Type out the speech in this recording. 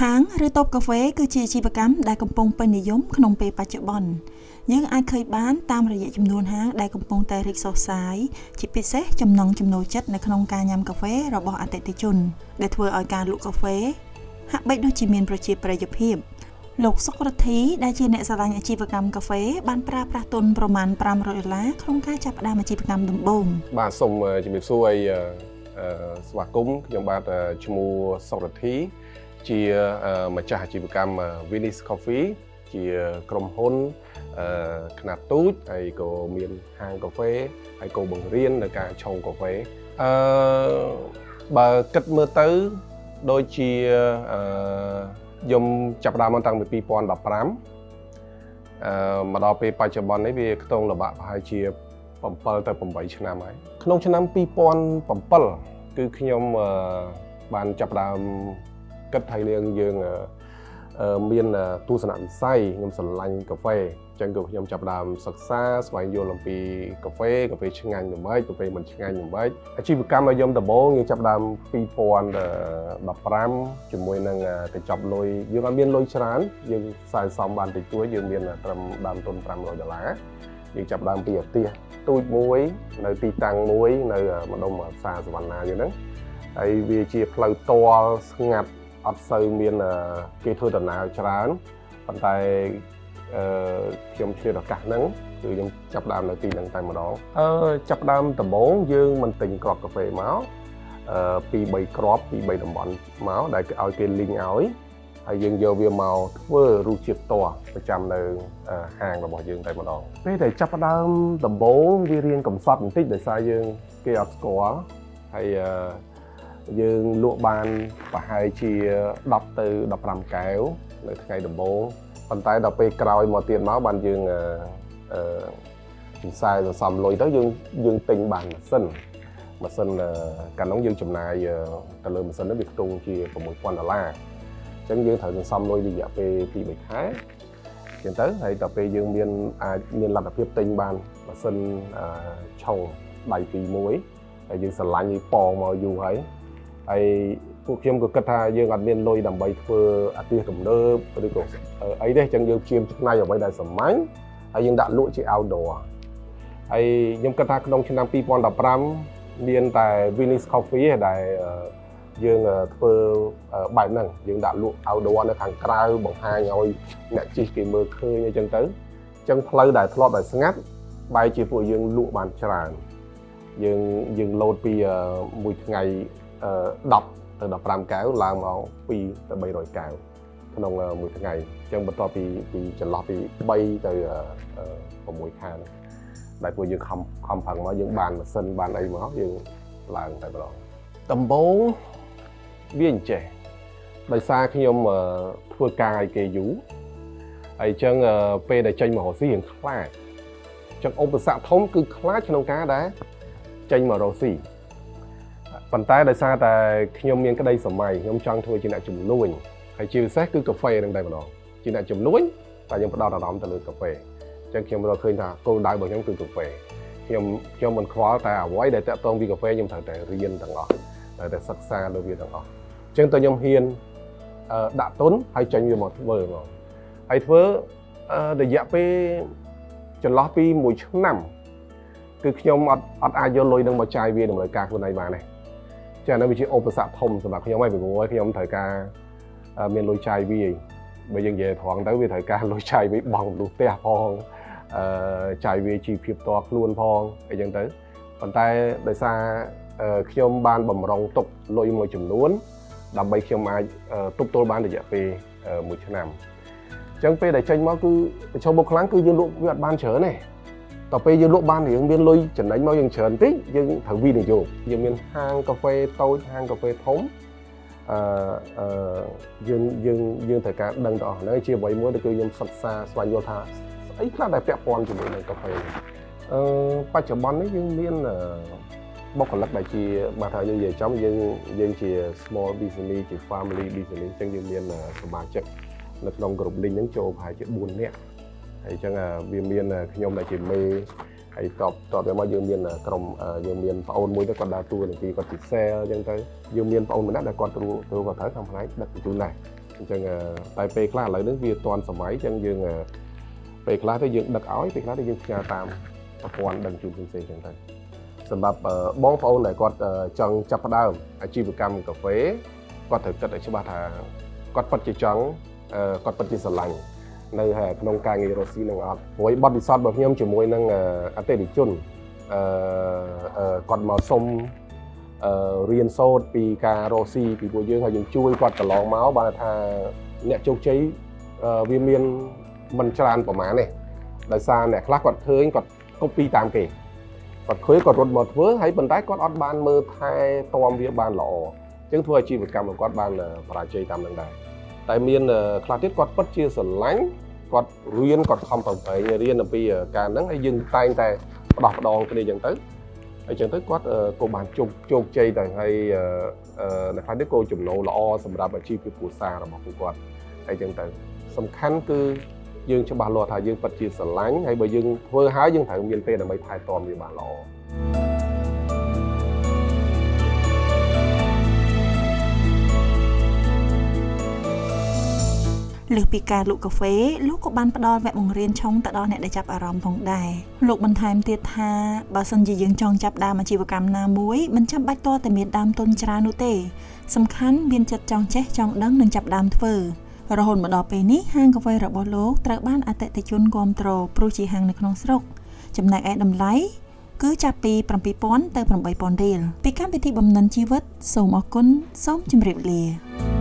ហាងឬតូបកាហ្វេគឺជាអាជីវកម្មដែលកំពុងពេញនិយមក្នុងពេលបច្ចុប្បន្នយើងអាចឃើញបានតាមរយៈចំនួនហាងដែលកំពុងតែរីកសុះសាយជាពិសេសចំណង់ចំណូលចិត្តនៅក្នុងការញ៉ាំកាហ្វេរបស់អតិថិជនដែលធ្វើឲ្យការលក់កាហ្វេហាក់បីដូចជាមានប្រជាប្រិយភាពលោកសុករទ្ធីដែលជាអ្នកស្រឡាញ់អាជីវកម្មកាហ្វេបានប្រើប្រាស់ទុនប្រមាណ500ដុល្លារក្នុងការចាប់ផ្ដើមអាជីវកម្មដំបូង បាទសូមជំរាបសួរហើយស្វាគមន៍ខ្ញុំបាទឈ្មោះសុករទ្ធីជាម្ចាស់អាជីវកម្ម Venice Coffee ជាក្រុមហ៊ុនខ្នាតទូចហើយក៏មានហាងកាហ្វេហើយក៏បង្រៀននៅការឆុងកាហ្វេបើគិតមើលទៅដូចជាខ្ញុំចាប់ផ្ដើមមកតាំងពី2015មកដល់ពេលបច្ចុប្បន្ននេះវាខ្ទង់ល្បាក់ប្រហែលជា7ទៅ8ឆ្នាំហើយក្នុងឆ្នាំ2007គឺខ្ញុំបានចាប់ផ្ដើមគិតថាយើងមានទស្សនវិស័យខ្ញុំស្រឡាញ់កាហ្វេអញ្ចឹងគឺខ្ញុំចាប់ផ្ដើមសិក្សាស្វែងយល់អំពីកាហ្វេកាហ្វេឆ្ងាញ់យ៉ាងម៉េចកាហ្វេមិនឆ្ងាញ់យ៉ាងម៉េចអាជីវកម្មឲ្យខ្ញុំដំបូងយើងចាប់ផ្ដើម2015ជាមួយនឹងកញ្ចប់លុយយើងអត់មានលុយច្រើនយើងសែសំបានតិចតួចយើងមានត្រឹមដើមទុន500ដុល្លារយើងចាប់ផ្ដើមពីអាទិះទូចមួយនៅទីតាំងមួយនៅម្ដុំផ្សារសវណ្ណាយើងហ្នឹងហើយវាជាផ្លូវតលស្ងាត់អត់សូវមានគេធ្វើដំណើរច្រើនប៉ុន្តែខ្ញុំឆ្លៀតឱកាសហ្នឹងគឺខ្ញុំចាប់ដើមនៅទីហ្នឹងតែម្ដងចាប់ដើមដំបូងយើងមិនទិញគ្រាប់កាហ្វេមកពី3គ្រាប់ពី3តំបន់មកដែលឲ្យគេលីងឲ្យហើយយើងយកវាមកធ្វើរសជាតិផ្ទាល់ប្រចាំនៅហាងរបស់យើងតែម្ដងពេលដែលចាប់ដើមដំបូងវារៀងកំសត់បន្តិចដោយសារយើងគេអត់ស្គាល់ហើយយើងលក់បានប្រហែលជា10ទៅ15កែវនៅថ្ងៃដំបូងប៉ុន្តែដល់ពេលក្រោយមកទៀតមកបានយើងអឺពិសាសន្សំលុយទៅយើងទិញបានម៉ាស៊ីនម៉ាស៊ីនកាលនោះយើងចំណាយទៅលើម៉ាស៊ីននោះវាខ្ទង់ជា6000ដុល្លារអញ្ចឹងយើងត្រូវសន្សំលុយរយៈពេល2 3ខែអញ្ចឹងទៅហើយដល់ពេលយើងមានអាចមានលទ្ធភាពទិញបានម៉ាស៊ីនឆុងដៃពីរមួយហើយយើងស្រឡាញ់ប៉ងមកយូរហើយហើយពួកខ្ញុំក៏គិតថាយើងអត់មានលុយដើម្បីធ្វើអាទិះទំនើបឬក៏អីទេអញ្ចឹងយើងព្យាយាមច្នៃអ្វីដែលសាមញ្ញហើយយើងដាក់លក់ជា outdoor ហើយខ្ញុំគិតថាក្នុងឆ្នាំ2015មានតែ Venice Coffee ឯដែលយើងធ្វើបែបហ្នឹងយើងដាក់លក់ outdoor នៅខាងក្រៅបង្ហាញឲ្យអ្នកជិះគេមើលឃើញអញ្ចឹងទៅអញ្ចឹងផ្លូវដែលធ្លាប់តែស្ងាត់បែរជាពួកយើងលក់បានច្រើនយើងលោតពីមួយថ្ងៃ10ទៅ15កែវឡើងមក2ទៅ300កែវក្នុងមួយថ្ងៃអញ្ចឹងបន្ទាប់ពីចន្លោះពី3ទៅ6ខែហ្នឹងដែលពួកយើងខំខំប្រឹងមកយើងបានម៉ាស៊ីនបានអីមកយើងឡើងតែម្ដងដំបូងវាអញ្ចេះដោយសារខ្ញុំធ្វើការឲ្យគេយូរហើយអញ្ចឹងពេលដែលចេញមករកស៊ីរៀងខ្លាចអញ្ចឹងឧបសគ្គធំគឺខ្លាចក្នុងការដែលចេញមករកស៊ីប៉ុន្តែដោយសារតែខ្ញុំមានក្តីសម័យខ្ញុំចង់ធ្វើជាអ្នកជំនួញហើយជាពិសេសគឺកាហ្វេហ្នឹងតែម្ដងជាអ្នកជំនួញតែខ្ញុំផ្ដោតអារម្មណ៍ទៅលើកាហ្វេអញ្ចឹងខ្ញុំរកឃើញថាគោលដៅរបស់ខ្ញុំគឺកាហ្វេខ្ញុំមិនខ្វល់តែអ្វីដែលតាក់ទងពីកាហ្វេខ្ញុំត្រូវតែរៀនទាំងអស់ត្រូវតែសិក្សាលើវាទាំងអស់អញ្ចឹងតើខ្ញុំហ៊ានដាក់ទុនហើយចេញវាមកធ្វើហ្មងហើយធ្វើរយៈពេលចន្លោះពី1ឆ្នាំគឺខ្ញុំអត់អាចយកលុយនឹងមកចាយវាតម្រូវការខ្លួនឯងបានទេចា៎នោះវាជាឧបសគ្គធំសម្រាប់ខ្ញុំហើយពីព្រោះខ្ញុំត្រូវការមានលុយចាយវាបើយើងនិយាយត្រង់ទៅវាត្រូវការលុយចាយវាបង់លុះផ្ទះផងចាយវាជីវភាពផ្ទាល់ខ្លួនផងអីចឹងទៅប៉ុន្តែដោយសារខ្ញុំបានបំរុងទុកលុយមួយចំនួនដើម្បីខ្ញុំអាចទប់ទល់បានរយៈពេល1ឆ្នាំអញ្ចឹងពេលដែលចេញមកគឺប្រឈមមុខខ្លាំងគឺយើងលក់វាអត់បានច្រើនទេដល់ពេលយើងលក់បានរៀងមានលុយចំណេញមកយើងច្រើនតិចយើងត្រូវវិនិយោគយើងមានហាងកាហ្វេតូចហាងកាហ្វេធំអឺអឺយើងយើងយើងត្រូវការដឹងទាំងអស់ហ្នឹងជាអ្វីមួយដែលគឺខ្ញុំសិក្សាស្វែងយល់ថាស្អីខ្លះដែលពាក់ព័ន្ធជាមួយនឹងកាហ្វេបច្ចុប្បន្ននេះយើងមានបុគ្គលិកដែលជាបើថាយើងនិយាយចំយើងយើងជា small business ជា family business អញ្ចឹងយើងមានសមាជិកនៅក្នុងក្រុម link ហ្នឹងចូលប្រហែលជា4នាក់ហើយអញ្ចឹងវាមានខ្ញុំដែលជាមេហើយតបតបទៅមកយើងមានក្រុមយើងមានប្អូនមួយទៅគាត់ដើរតួនាទីគាត់ជា sale អញ្ចឹងទៅយើងមានប្អូនម្នាក់ដែលគាត់ទទួលគាត់ត្រូវខាងផ្នែកដឹកជញ្ជូនដែរ។ អញ្ចឹងតែពេលខ្លះឥឡូវនេះវាទាន់សម័យអញ្ចឹងយើងពេលខ្លះទៅយើងដឹកឲ្យពេលខ្លះទៅយើងផ្ញើតាមប្រព័ន្ធដឹកជញ្ជូនផ្សេងៗអញ្ចឹងទៅសម្រាប់បងប្អូនដែលគាត់ចង់ចាប់ផ្ដើមអាជីវកម្មកាហ្វេគាត់ត្រូវគិតឲ្យច្បាស់ថាគាត់ពិតជាចង់គាត់ពិតជាស្រឡាញ់នៅក្នុងការងាររកស៊ីនឹងអត់ព្រោះបទពិសោធន៍របស់ខ្ញុំជាមួយនឹងអតិថិជនគាត់មកសុំរៀនសូត្រពីការរកស៊ីពីពួកយើងហើយយើងជួយគាត់កន្លងមកបានថាអ្នកជោគជ័យវាមានមិនច្រើនប្រហែលទេដោយសារអ្នកខ្លះគាត់ឃើញគាត់ copy តាមគេគាត់ឃើញគាត់រត់មកធ្វើហើយប៉ុន្តែគាត់អត់បានមើលថែទាំវាបានល្អអញ្ចឹងធ្វើអាជីវកម្មរបស់គាត់បានបរាជ័យតាមនឹងដែរតែមានខ្លះទៀតគាត់ពិតជាស្រឡាញ់គាត់រៀនគាត់ខំប្រឹងប្រែងរៀនអំពីការហ្នឹងហើយយើងតែងតែផ្ដោះផ្ដងគ្នាអញ្ចឹងទៅហើយអញ្ចឹងទៅគាត់ក៏បានជោគជ័យទៅហើយអ្នកខ្លះទៀតក៏ចំណូលល្អសម្រាប់អាជីវភាពគ្រួសាររបស់ពួកគាត់ហើយអញ្ចឹងទៅសំខាន់គឺយើងច្បាស់លាស់ថាយើងពិតជាស្រឡាញ់ហើយបើយើងធ្វើហើយយើងត្រូវមានពេលដើម្បីថែទាំវាបានល្អលើសពីការលក់កាហ្វេលោកក៏បានផ្ដល់វគ្គបង្រៀនឆុងទៅដល់អ្នកដែលចាប់អារម្មណ៍ផងដែរលោកបន្ថែមទៀតថាបើសិនជាយើងចង់ចាប់ដើមអាជីវកម្មណាមួយមិនចាំបាច់ទាល់តែមានដើមទុនច្រើននោះទេសំខាន់មានចិត្តចង់ចេះចង់ដឹងនិងចាប់ដើមធ្វើរហូតមកដល់ពេលនេះហាងកាហ្វេរបស់លោកត្រូវបានអតិថិជនគាំទ្រព្រោះជាហាងនៅក្នុងស្រុកចំណែកឯតម្លៃគឺចាប់ពី 7,000 ទៅ 8,000 រៀលពីកម្មវិធីបំណិនជីវិតសូមអរគុណសូមជម្រាបលា